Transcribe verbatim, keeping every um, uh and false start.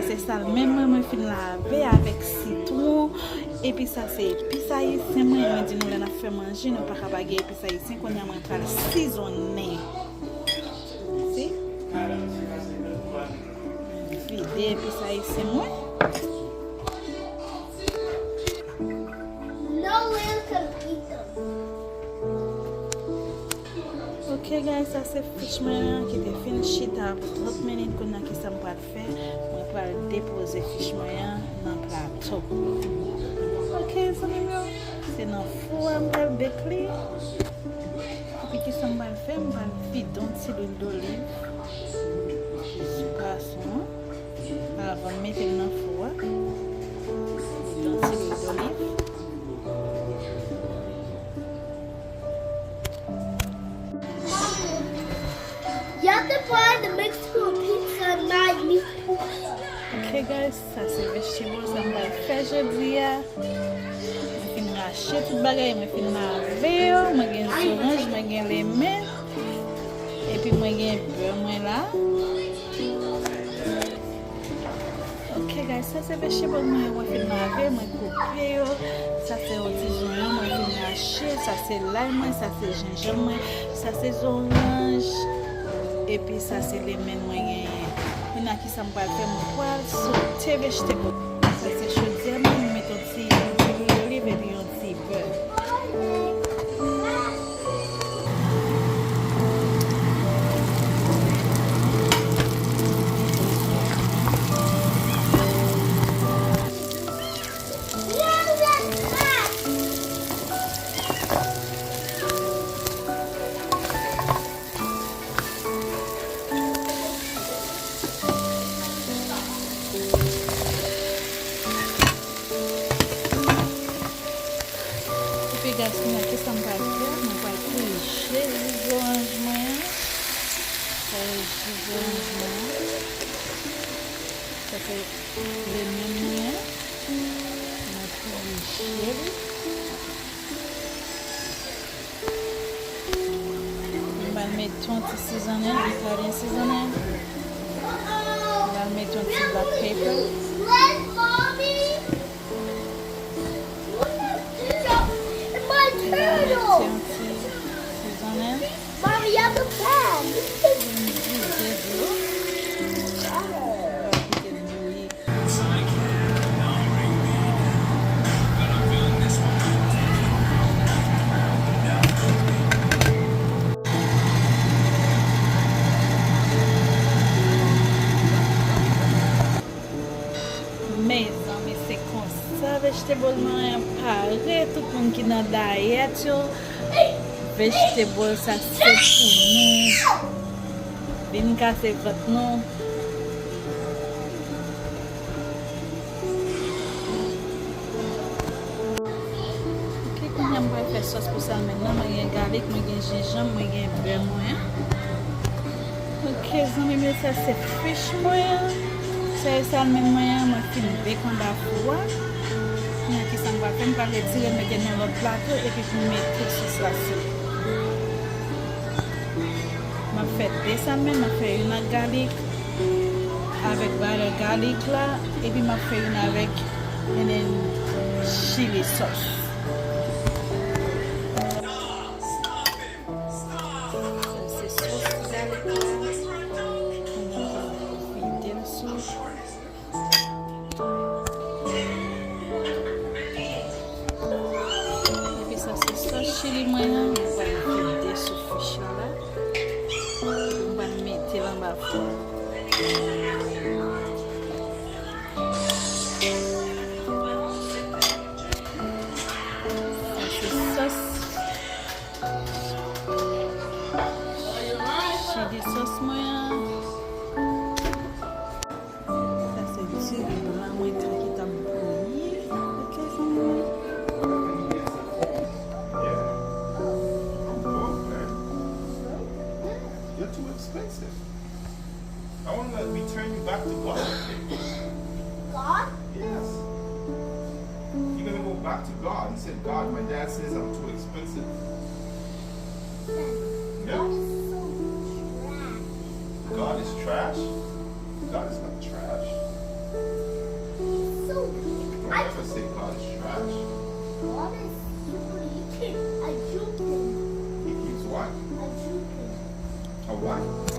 Se salmon mwen, mwen fin lave avèk sitwon. Epi sa se epis ayisyen mwen. Mwen di nou lè n ap fè manje, nou pa ka pa gen epis ayisyen. Kounye a mwen pral sizonnen. Si? Vide epis ayisyen mwen. No one can eat them. Ok guys, sa se fish mwen an ki te fin chita pou trant minit. Kounye a ki sa m pral fè? Mwen pral depoze fish mwen an nan plato. Ok zanmi m yo, se nan fou a m pral bake li. Epi ki sa m pral fè? M pral vide yon ti lwil doliv sou pwason an avan m mete l nan fou a. Vide yon ti lwil doliv. You have to find the Mexican pizza and my meat. Ok guys, sa se vegetable sa m pral fè jodi a. Mwen fin rache tout bagay, mwen fin lave yo, mwen gen zoranj, mwen gen lemen. Epi mwen gen bè mwen la. Ok guys, sa se vegetable mwen yo, mwen fin lave, mwen koupe yo. Sa se yon ti zonyon mwen fin rache, sa se lay mwen, sa se jenjanm mwen, sa se zoranj, epi sa se lemen mwen genyen. Kounye a ki sa m pral fè? Mwen pral sote vegetable. Sa se chaudière mwen, mwen met yon ti lwil oliv epi yon ti bè. Epi guys, kounye a ki sa m pral fè? Mwen pral pile jis zoranj mwen an. Sa se jis zoranj mwen an. Sa se lemen mwen an. Mwen pile li. M pral mete yon ti sizonnen, Italian sizonnen. M pral mete yon ti black pepper. M pral mete yon ti sizonnen. Mommy, you have the pan. Vide dlo. M pral kite l bouyi. Mezanmi, se konsa vegetable mwen an pare. Tout moun ki nan dayèt yo, vegetable sa se pou nou. Vin kase vant nou. Ok, kounye a m pral fè sòs pou salmon nan. Mwen gen galik, mwen gen jenjanm, mwen gen bè mwen. Ok, zanmi m yo, sa se fish mwen an. Sa e salmon mwen an, mwen fin bake anba fou a. Kounye a ki sa m pral fè? M pral retire l mete nan lòt plato epi pou m mete sòs la sou. M ap fè de salmon, m ap fè youn ak galik, avèk butter galik la, epi m ap fè youn avèk, and then, chili sauce. Sa se sòs galik la. Kounye a m pral vide l sou. Epi sa se sòs chili mwen an, mwen pral vide sou fish la la. Mwen pral mete l anba fou a. Sa se sòs chili sòs mwen an. Sa se diri blan mwen ki t ap bouyi. Ok, zanmi mwen. You're too expensive. I want to return you back to God. God? Yes. You're going to go back to God and say, "God, my dad says I'm too expensive." No. God is trash? God is not trash. I never say God is trash. God is super. He keeps a juking. He keeps what? A juking. A what?